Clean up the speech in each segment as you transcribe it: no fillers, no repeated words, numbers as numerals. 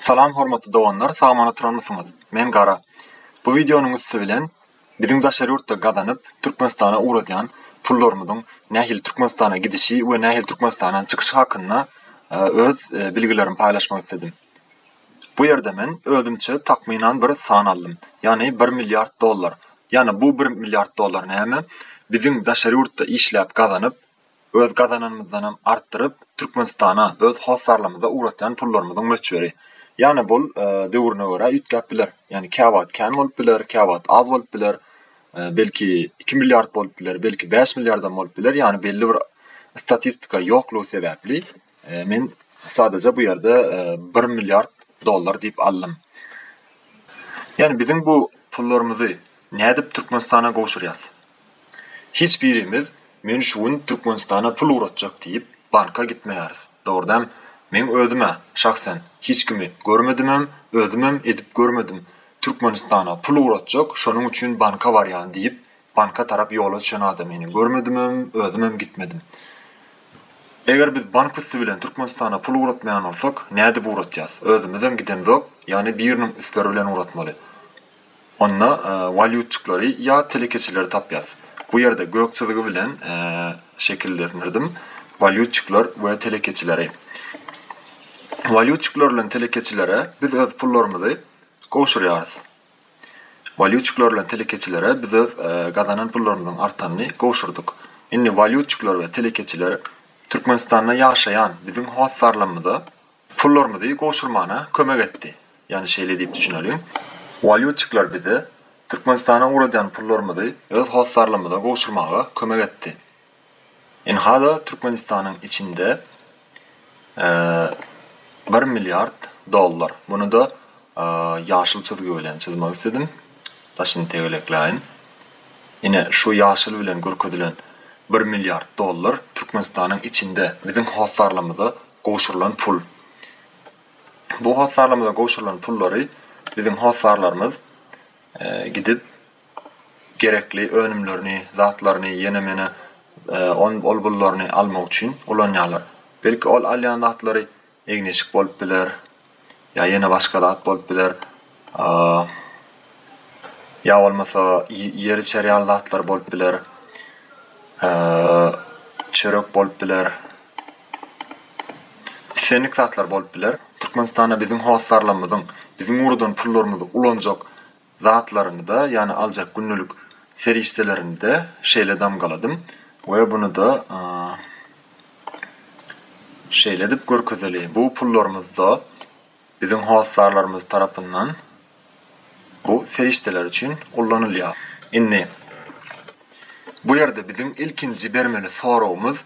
Salam hormatly doganlar sagman oturanmysyňyz? Men Gara. Bu wideonyň üsti bilen biziň daşary ýurtda gazanyp Türkmenistana ugradýan pullarymyzyň nähili Türkmenistana gidişi we nähili Türkmenistandan çykyşy hakynda öz bilgilerimi paýlaşmak isledim. Bu ýerde men özümçe takmynan bir san aldym. Ýagny bir milliard dollar. Ýagny bu bir milliard dollar näme? Biziň daşary ýurtda işläp gazanyp Öz gazananymyzdanam artdyryp, Türkmenistana, öz hossarlarymyza ugratýan pullarymyzyň möçberi. Ýagny bul döwrüne görä üýtgäp biler. Ýagny käwagt kän bolup biler, käwagt az bolup biler. Belki iki milliard bolup biler, belki bäş milliardam bolup biler. Ýagny belli bir statistika ýoklugy sebäpli men sadaja bu ýerde bir milliard dollar diýip aldym. Ýagny biziň bu pullarymyzy nädip Türkmenistana gowşurýas? Hiç birimiz men şu gün Türkmenistana pul ugratjak diýip banka gitmeýäris. Dogrudanam meň özüm-ä şahsen hiç kimi görmedimem, özümem edip görmedim. Türkmenistana pul ugratjak, şonuň üçin banka barýan diýip banka tarap ýola düşen adamyny görmedimem, özümem gitmedim. Eger biz bank üsti bilen Türkmenistana pul ugratmaýan bolsak, nädip ugratýas? Özümizem gidemzok, ýagny biriniň üstleri bilen ugratmaly. Onda walýutçyklary ýa telekeçileri tapýas. Bu ýerde gök çyzgy bilen şekillendirdim walýutçyklar we telekeçileri. Walýutçyklar bilen telekeçilere biz öz pullarymyzy gowşurýarys. Walýutçyklar bilen telekeçilere biz öz gazanan pullarymyzyň artanyny gowşurdyk. Indi walýutçyklar we telekeçiler Türkmenistanda ýaşaýan biziň hossarlarymyza Pullarymyzy gowşurmana kömek etdi. Ýagny şeýle diýip düşüneliň. Walýutçikler bize Türkmenistana ugradýan pullarymyzy öz hossarlarymyza gowşurmaga kömek etdi. Ynha-da Türkmenistanyň içinde bir milliard dollar. Muny-da ýaşyl çyzgy bilen çyzmak isledim. Daşyny tegelekläýin. Ine şu ýaşyl bilen görkezilen bir milliard dollar Türkmenistanyň içinde biziň hossarlarymyza gowşurylan pul. Bu hossarlarymyza gowşurylan pullary biziň hossarlarymyz gidip gerekli önümlerini, zatlaryny, ýene-mene ol bullaryny almak üçin ulanýarlar. Belki ol alýan zatlary egin-eşik bolup biler ýa ýene başga zat bolup biler. Ýa bolmasa ýer-içer ýaly zatlar bolup biler. Çörek bolup biler. Islendik zatlar bolup biler. Türkmenistanda biziň hossarlarymyzyň biziň ugradan pullarymyzy ulanjak zatlaryny-da, ýagny aljak gündelik serişdelerini-de şeýle damgaladym we buny-da şeýle edip görkezeli. Bu pullarymyzda biziň hossarlarymyz tarapyndan bu serişdeler üçin ullanylýar. Indi bu ýerde biziň ilkinji bermeli soragymyz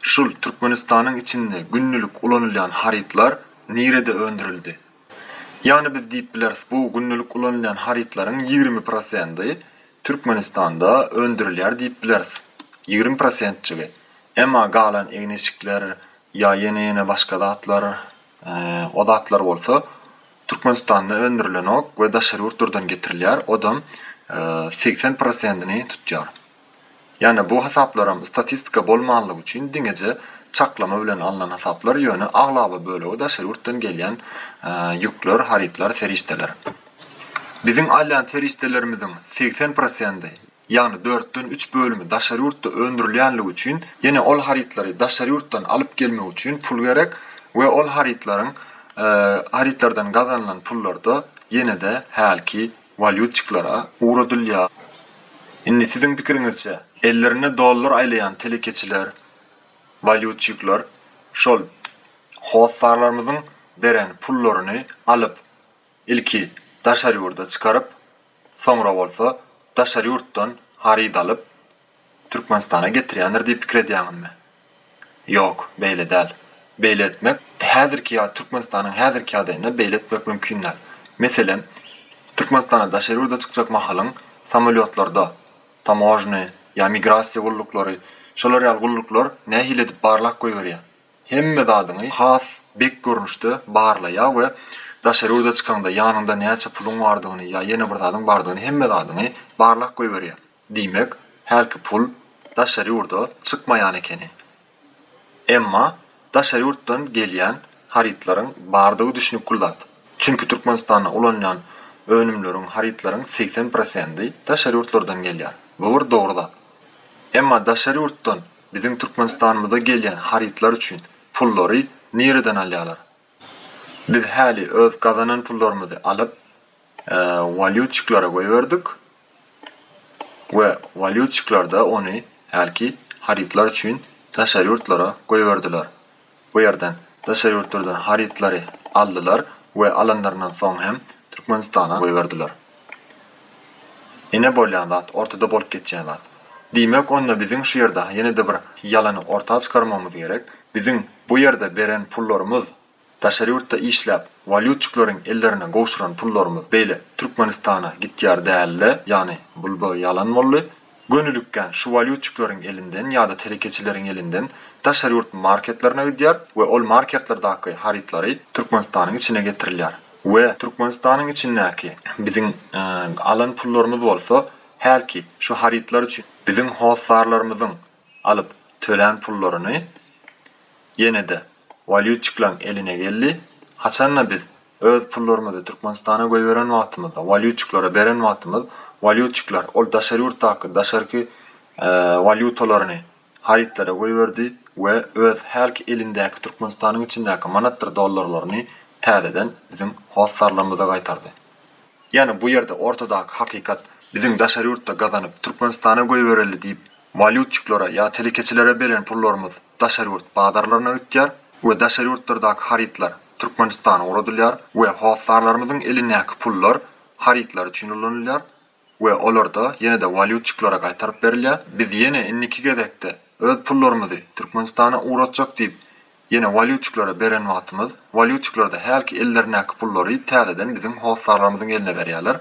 Şul Türkmenistanyň içinde gündelik ulanylýan harytlar nirede öndürildi? Ýagny biz diýip bileris bu gündelik ulanylýan harytlaryň 20 prosendi Türkmenistanda öndürilýär diýip bileris. 20 prosentjigi. Emma galan egin-eşikler ýa ýene-ýene başga zatlar o zatlar bolsa Türkmenistanda öndürilenok we daşary ýurtlardan getirilýär odam 80 prosendini tutýar. Ýagny bu hasaplaram statistika bolmanlygy üçin diňeje çaklama bilen alnan hasaplar, ýöne aglaba bölegi daşary ýurtdan gelýän ýükler, harytlar, serişdeler. Biziň alýan serişdelerimiziň 80 prosendi, ýagny dörtden üç bölümi daşary ýurtda öndürilýänligi üçin ýene ol harytlary daşary ýurtdan alyp gelmek üçin pul gerek we ol harytlaryň harytlardan gazanylan pullarda ýene-de hälki walýutçiklara ugradylýar. Indi siziň pikiriňizçe, ellerinde dollar aýlaýan telekeçiler, walýutçikler şol hossarlarymyzyň beren pullaryny alyp, ilki daşary ýurda çykaryp, soňra bolsa daşary ýurtdan haryt alyp, Türkmenistana getirýändir diýip pikir edýäňizmi? Ýok, beýle däl. Beýle etmek häzirki ýa Türkmenistanyň häzirki ýagdaýynda beýle etmek mümkin däl. Meselem, Türkmenistana daşary ýurda çykjak mahalyň samolýotlarda tamožny ýa migrasiýa gulluklary, şolar ýaly gulluklar nähili edip barlap goýberýär. Hemme zadyňy has bek görnüşde barlaýar we daşary ýurda çykaňda ýanyňda näçe puluň bardygyny ýa ýene bir zadyň bardygyny hemme zadyňy barlap goýberýär. Diýmek, hälki pul daşary ýurda çykmaýan ekeni. Emma daşary ýurtdan gelýän harytlaryň bardygy düşnükli zat. Çünki Türkmenistanda ulanylýan önümleriň, harytlaryň 80 prosendi daşary ýurtlardan gelýär. Bu bir dogry zat. Emma daşary ýurtdan biziň Türkmenistanymyza gelýän harytlar üçin pullary nireden alýarlar? Biz häli öz gazanan pullarymyzy alyp, walýutçiklara goýberdik we walýutçiklarda ony hälki harytlar üçin daşary ýurtlara goýberdiler. Bu ýerden daşary ýurtlardan harytlary aldylar we alanlaryndan soň hem Türkmenistana goýberdiler. Ine bolýan zat, ortada bolup geçýän zat. Diýmek onda biziň şu ýerde ýene-de bir ýalany orta çykarmagymyz gerek. Biziň bu ýerde beren pullarymyz daşary ýurtda işläp walýutçikleriň ellerine gowşuran pullarymyz beýle Türkmenistana gitýär dälde, ýagny bul bir ýalan boldy. Gönülikgän şu walýutçikleriň elinden ýa-da telekeçileriň elinden daşary ýurt marketlerine gidýär we ol marketlerdaky harytlary Türkmenistanyň içine getirilýär. We Türkmenistanyň içindäki biziň alan pullarymyz bolsa hälki şu harytlar üçin biziň hossarlarymyzyň alyp tölän pullaryny ýene-de walýutçiklaň eline geldi. Haçanda biz öz pullarymyzy Türkmenistana goýberen wagtymyzda, walýutçiklara beren wagtymyz walýutçikler ol daşary ýurtdaky daşarky walýutalaryny harytlara goýberdi we öz hälki elindäki Türkmenistanyň içindäki manatdyr dollarlaryny täzeden biziň hossarlarymyza gaýtardy. Ýagny bu ýerde ortadaky hakykat biziň daşary ýurtda gazanyp Türkmenistana goýbereli diýip walýutçiklara ýa telekeçilere beren pullarymyz daşary ýurt bazarlaryna gitýär we daşary ýurtlardaky harytlar Türkmenistana ugradylýar we hossarlarymyzyň elindäki pullar harytlar üçin ulanylýar we olarda ýene-de walýutçiklara gaýtaryp berilýär. Biz ýene indiki gezekde öz pullarymyzy Türkmenistana ugratjak diýip ýene walýutçiklara beren wagtymyz, walýutçikler-de hälki ellerindäki pullary täzeden biziň hossarlarymyzyň eline berýärler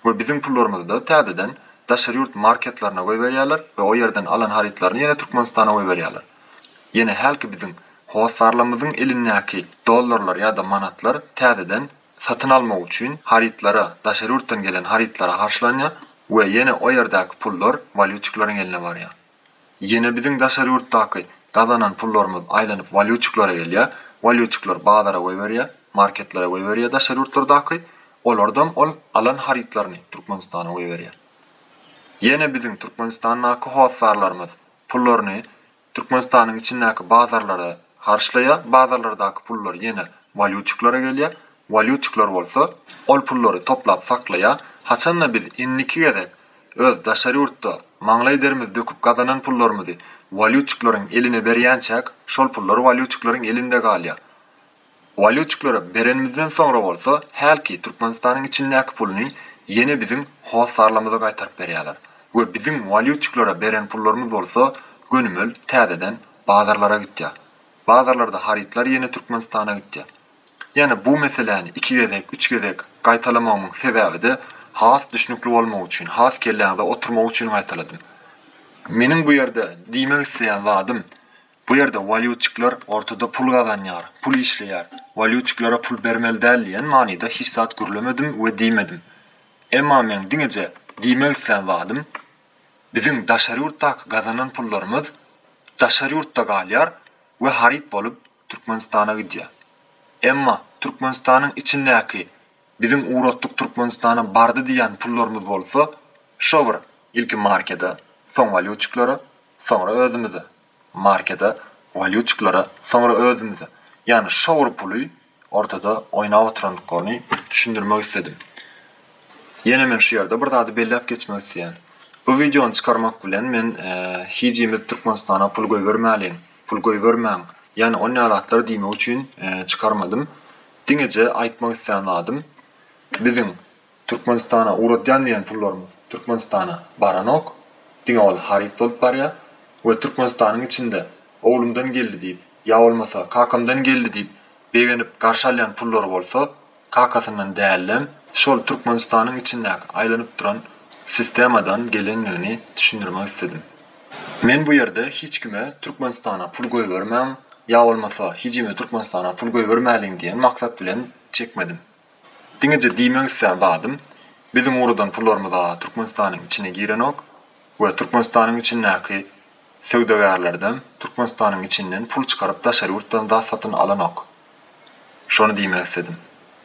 we biziň pullarymyzy-da täzeden daşary ýurt marketlerine goýberýärler we o ýerden alan harytlaryny ýene Türkmenistana goýberýärler. Ýene hälki biziň hossarlarymyzyň elindäki dollarlar ýa-da manatlar täzeden satyn almak üçin harytlara, daşary ýurtdan gelen harytlara harçlanýar we ýene o ýerdäki pullar walýutçikleriň eline barýar. Ýene biziň daşary ýurtdaky gazanan pullarymyz aýlanyp walýutçiklara gelýär. Walýutçikler bazara goýberýär, marketlere goýberýär daşary ýurtlardaky. Olardam ol alan harytlaryny Türkmenistana goýberýär. Ýene biziň Türkmenistandaky hossarlarymyz pullaryny Türkmenistanyň içindäki bazarlara harçlaýar, bazarlardaky pullar ýene walýutçiklara gelýär, walýutçikler bolsa ol pullary toplap saklaýar. Haçanda biz indiki gezek öz daşary ýurtda maňlaý derimizi döküp gazanan pullarymyzy walýutçikleriň eline berýänçäk, şol pullar walýutçikleriň elinde galýar. Walýutçiklara berenimizden soňra bolsa hälki Türkmenistanyň içindäki puluny ýene biziň hossarlarymyza gaýtaryp berýärler we biziň walýutçiklara beren pullarymyz bolsa gönümel täzeden bazarlara gitýär. Bazarlarda harytlar ýene Türkmenistana gitýär. Ýöne bu meseläni iki gezek, üç gezek gaýtalamagymyň sebäbi-de has düşnükli bolmagy üçin, has kelläňize oturmagy üçin gaýtaladym. Meniň bu ýerde diýmek isleýän zadym, Bu ýerde walýutçikler ortada pul gazanýar, pul işleýär. Walýutçiklere pul bermeli däl diýen manyda hiç zat gürlemedim we diýmedim. Emma meň diňeje diýmek islän zadym, biziň daşary ýurtdaky gazanan pullarymyz daşary ýurtda galýar we haryt bolup Türkmenistana gidýär. Emma Türkmenistanyň içindäki biziň ugratdyk Türkmenistana bardy diýýän pullarymyz bolsa şo bir ilki markede, soň walýutçiklere, soňra özümize. Markede, walýutçiklara, soňra özümize, ýagny şo bir puly ortada oýnap oturandyklaryny düşündirmek isledim. Ýene men şu ýerde bir zady belläp geçmek isleýän. Bu wideony çykarmak bilen men hijimiz Türkmenistana pul goýbermäliň, pul goýbermäň, ýagny onýa zatlar diýmek üçin çykarmadym. Diňeje aýtmak islän zadym, biziň Türkmenistana ugradýan diýen pullarymyz Türkmenistana baranok, diňe ol haryt bolup barýar we Türkmenistanyň içinde oglumdan geldi diýip, ýa bolmasa kakamdan geldi diýip begenip garşy alýan pullary bolsa kakasyndan däldem şol Türkmenistanyň içindäki aýlanyp duran sistemadan gelendigini düşündirmek isledim. Men bu ýerde hiç kime Türkmenistana pul goýbermäň ýa bolmasa hijimiz Türkmenistana pul goýbermäliň diýen maksat bilen çekmedim. Diňeje diýmek islän zadym, biziň ugradan pullarymyz-a Türkmenistanyň içine girenok we Türkmenistanyň içindäki söwdagärlerden Türkmenistanyň içinden pul çykaryp daşary ýurtdan zat satyn alanok. Şony diýmek isledim.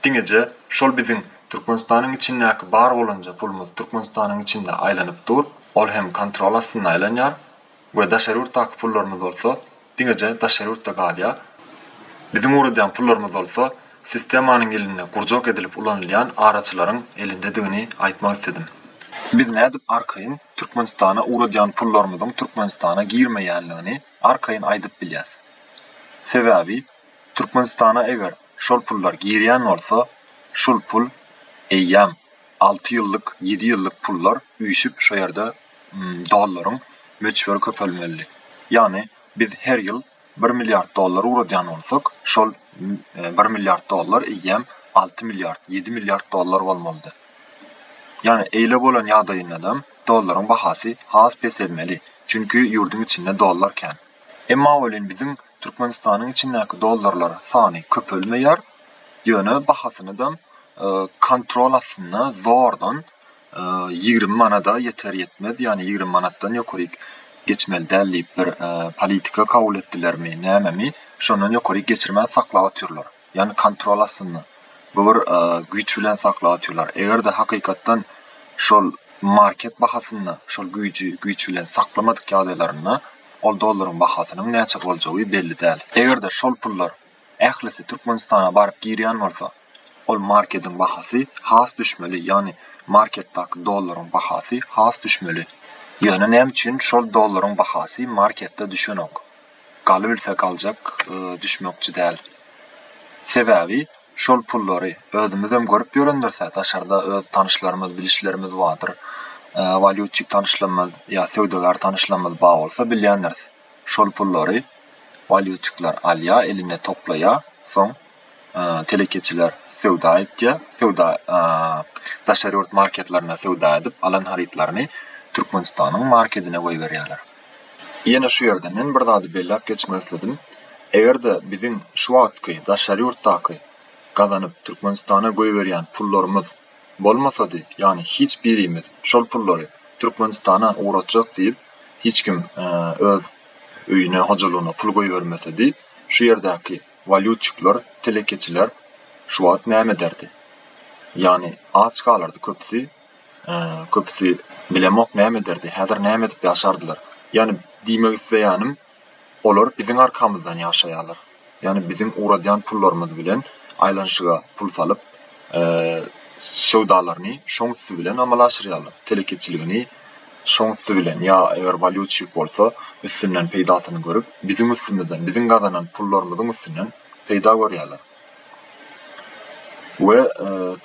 Diňeje şol biziň Türkmenistanyň içindäki bar bolanja pulumyz Türkmenistanyň içinde aýlanyp dur, ol hem kontrol astynda aýlanýar we daşary ýurtdaky pullarymyz bolsa diňeje daşary ýurtda galýar. Biziň ugradýan pullarymyz bolsa sistemanyň elinde gurjak edilip ulanylýan araçylaryň elindedigini aýtmak isledim. Biz nädip arkaýyn Türkmenistana ugradýan pullarymyzyň Türkmenistana girmeýänligini arkaýyn aýdyp bilýäs. Sebäbi Türkmenistana eger şol pullar girýän bolsa, şul pul eýýäm alty ýyllyk, ýedi ýyllyk pullar üýşüp şo ýerde dollaryň möçberi köpelmelidi. Ýagny biz her ýyl bir milliard dollar ugradýan bolsak, şol bir milliard dollar eýýäm alty milliard, ýedi milliard dollar bolmalydy. Ýagny eýle bolan ýagdaýyndadam dollaryň bahasy has peselmeli, çünki ýurduň içinde dollar kän. Emma welin biziň Türkmenistanyň içindäki dollarlar sany köpelmeýär, ýöne bahasynydam kontrol astynda zordan 20 manada ýeter-ýetmez, ýagny 20 manatdan ýokaryk geçmeli däl diýip bir politika kabul etdilermi, nämemi, şondan ýokaryk geçirmän saklap otyrlar. Ýagny kontrol astynda. Bu bir güýç bilen saklap otyrlar. Eger-de hakykatdan şol market bahasynda şol güýji güýç bilen saklamadyk ýagdaýlarynda ol dollaryň bahasynyň näçe boljagy belli däl. Eger-de şol pullar ählisi Türkmenistana baryp girýän bolsa, ol markediň bahasy has düşmeli, ýagny marketdaky dollaryň bahasy has düşmeli. Ýöne näme üçin şol dollaryň bahasy marketde düşenok? Galybilse galjak, düşmekçi däl. Sebäbi şol pullary özümizem görüp ýörendiris-ä, daşarda öz tanyşlarymyz, bilişlerimiz bardyr. Walýutçik tanyşlarymyz ýa söwdagär tanyşlarymyz bar bolsa bilýändiris. Şol pullary walýutçikler alýar, eline toplaýar, soň telekeçiler söwda etýär, söwda daşary ýurt marketlerinde söwda edip alan harytlaryny Türkmenistanyň markedine goýberýärler. Ýene şu ýerde men bir zady belläp geçmek isledim. Eger-de biziň şu wagtky daşary ýurtdaky gazanyp Türkmenistana goýberýän pullarymyz bolmasady, ýagny hiç birimiz şol pullary Türkmenistana ugratjak diýip hiç kim öz öýüne, hojalygyna pul goýbermesedi, şu ýerdäki walýutçikler, telekeçiler şu wagt näme ederdi? Ýagny aç galardy köpüsi, köpüsi bilemok näme ederdi, häzir näme edip ýaşardylar? Ýagny diýmek isleýänim, olar biziň arkamyzdan ýaşaýarlar. Ýagny biziň ugradýan pullarymyz bilen aýlanyşyga pul salyp, söwdalaryny şoň üsti bilen amala aşyrýarlar. Telekeçiligini şoň üsti bilen ýa eger walýutçik bolsa üstünden peýdasyny görüp, biziň üstümizden, biziň gazanan pullarymyzyň üstünden peýda görýärler. We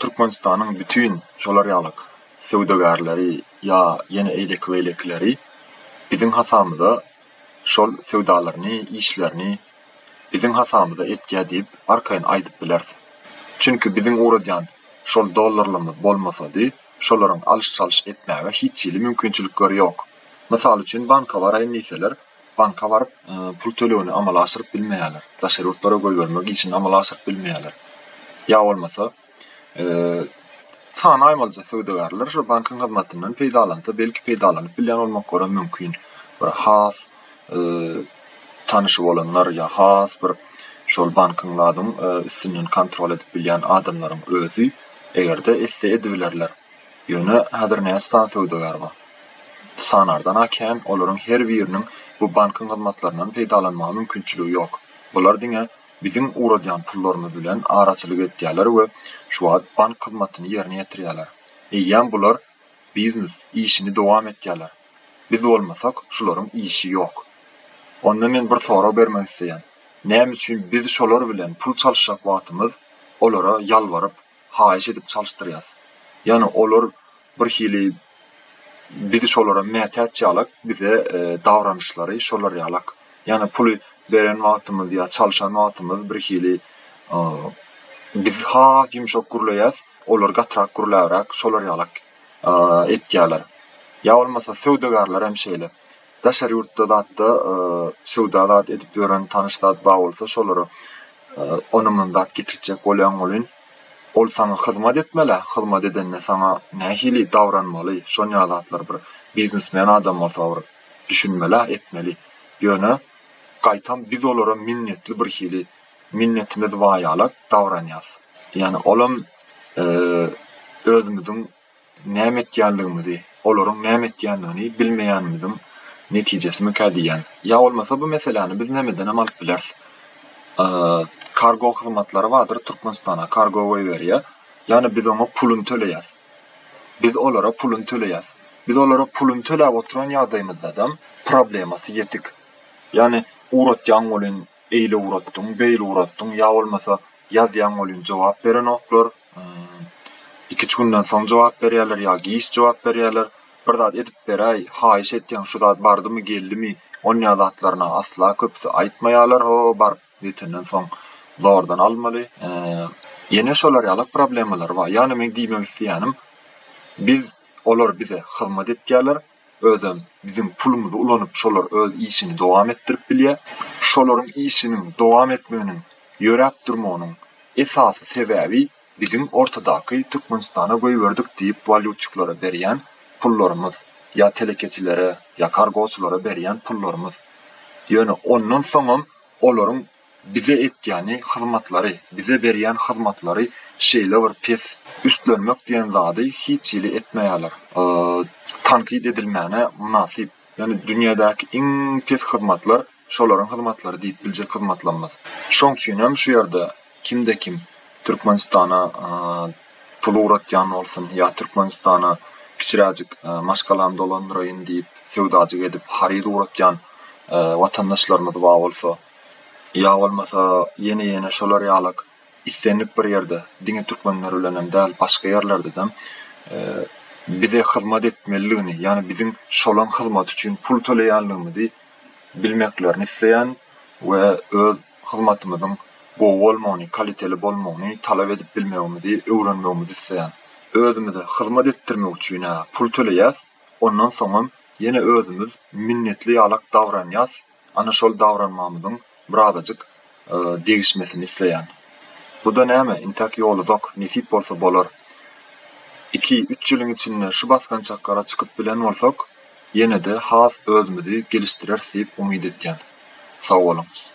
Türkmenistanyň bütin şolar ýalyk söwdagärleri ýa ýene eýleki-beýlekileri biziň hasamyza şol söwdalaryny, işlerini biziň hasamyza etýär diýip arkaýyn aýdyp bileris. Çünki biziň ugradýan şol dollarlarymyz bolmasady, şolaryň alyş-çalyş etmäge hiç hili mümkinçilikleri ýok. Mysal üçin, banka baraýyn diýseler, banka baryp pul tölegini amala aşyryp bilmeýärler. Daşary ýurtlara goýbermek işini amala aşyryp bilmeýärler. Ýa bolmasa, sanaýmalyja söwdagärler şol bankyň hyzmatyndan peýdalansa, belki peýdalanyp bilýän bolmaklaram mümkin. Bir has tanyşy bolanlar ýa has bir şol bankyň zadyň üstünden kontrol edip bilýän adamlaryň özi eger-de etse edibilerler. Ýöne häzir näçe sany söwdagär bar? Sanardan-a kän, olaryň her biriniň bu bankyň hyzmatlaryndan peýdalanmaga mümkinçiligi ýok. Bular diňe biziň ugradýan pullarymyz bilen araçylyk etýärler we şu wagt bank hyzmatyny ýerine ýetirýärler. Eýýäm bular biznes işini dowam etýärler. Biz bolmasak şularyň işi ýok. Onda men bir sorag bermek isleýän. Näme üçin biz şolar bilen pul çalyşjak wagtymyz olara ýalbaryp, haýyş edip çalyşdyrýas. Ýagny olar bir hili biz şolara mätäç ýalak bize davranyşlary şolar ýalak. Ýagny puly beren wagtymyz ýa çalşan wagtymyz bir hili biz has ýumşak gürleýäs, olar gatyrak gürläbräk şolar ýalak etýäler. Ýa bolmasa söwdagärler hem şeýle. Daşary ýurtda zatda söwda zat edip ýören tanyş zat bar bolsa şolara ony-muny zat getirtjek bolýaň welin, ol saňa hyzmat etmel-ä, hyzmat edende saňa nähili dabranmaly, şon ýaly zatlar bir biznesmen adam bolsa bir düşünmel-ä, etmeli. Ýöne gaýtam biz olara minnetli birhili minnetimiz bar ýalak dabranýas. Ýagny olam özümiziň näme etýänligimizi, olaryň näme etýänligini bilmeýänimiziň netijesimikä diýýän. Ýa bolmasa bu meseläni biz nemedenem alyp bileris. Kargo hyzmatlary bardyr Türkmenistana kargo goýberýär. Ýagny biz oňa puluny töleýäs. Biz olara puluny töleýäs. Biz olara puluny töläp oturan ýagdaýymyzdadam problemasy ýetik. Ýagny ugratýaň welin eýle ugratdyň, beýle ugratdyň ýa bolmasa ýazýaň welin jogap berenoklar. Iküç günden soň jogap berýärler ýa giç jogap berýärler. Bir zat edip beräý, haýyş etýäň şu zat bardymy, geldimi, onýa zatlaryna asla köpüsi aýtmaýarlar ho baryp ýetenden soň zordan almaly. Ýene şolar ýalak problemalar bar. Ýagny meň diýmek isleýänim biz olar bize hyzmat etýärler. Özem biziň pulumyzy ulanyp şolar öz işini dowam etdirip bilýär. Şolaryň işiniň dowam etmeginiň, ýöräp durmagynyň esasy sebäbi biziň ortadaky Türkmenistana goýberdik diýip walýutçiklara berýän pullarymyz ýa telekeçilere ýa kargoçylara berýän pullarymyz. Ýöne ondan soňam olaryň bize etýäni hyzmatlary, bize berýän hyzmatlary şeýle bir pes. Üstlenmek diýen zady hiç hili etmeýärler. Tankyt edilmäne mynasyp. Ýöne dünýädäki iň pes hyzmatlar şolaryň hyzmatlary diýip biljek hyzmatlarymyz. Şoň üçinem şu ýerde kimde kim Türkmenistana pul ugratýan bolsun ýa Türkmenistana kiçiräjik maşgalamy dolandyraýyn diýip söwdajyk edip haryt ugratýan watandaşlarymyz bar bolsa ýa bolmasa ýene-ýene şolar ýalak islendik bir ýerde diňe türkmenler bilenem däl başga ýerlerdedem bize hyzmat etmelidigini ýagny biziň şolaň hyzmaty üçin pul töleýänligimizi bilmeklerini isleýän we öz hyzmatymyzyň gowy bolmagyny, kaliteli bolmagyny talap edip bilmegimizi öwrenmegimizi isleýän. Özümize hyzmat etdirmek üçin-ä pul töleýäs, ondan soňam ýene özümiz minnetli ýalak dabranýas, ana şol dabranmamyzyň birazajyk degişmesini isleýän. Bu-da näme, intäk ýol uzak, nesip bolsa bolar. Iki, üç ýylyň içinde şu basgançaklara çykyp bilen bolsak, ýene-de has özümizi gelişdireris diýip umyt etýän. Sag boluň.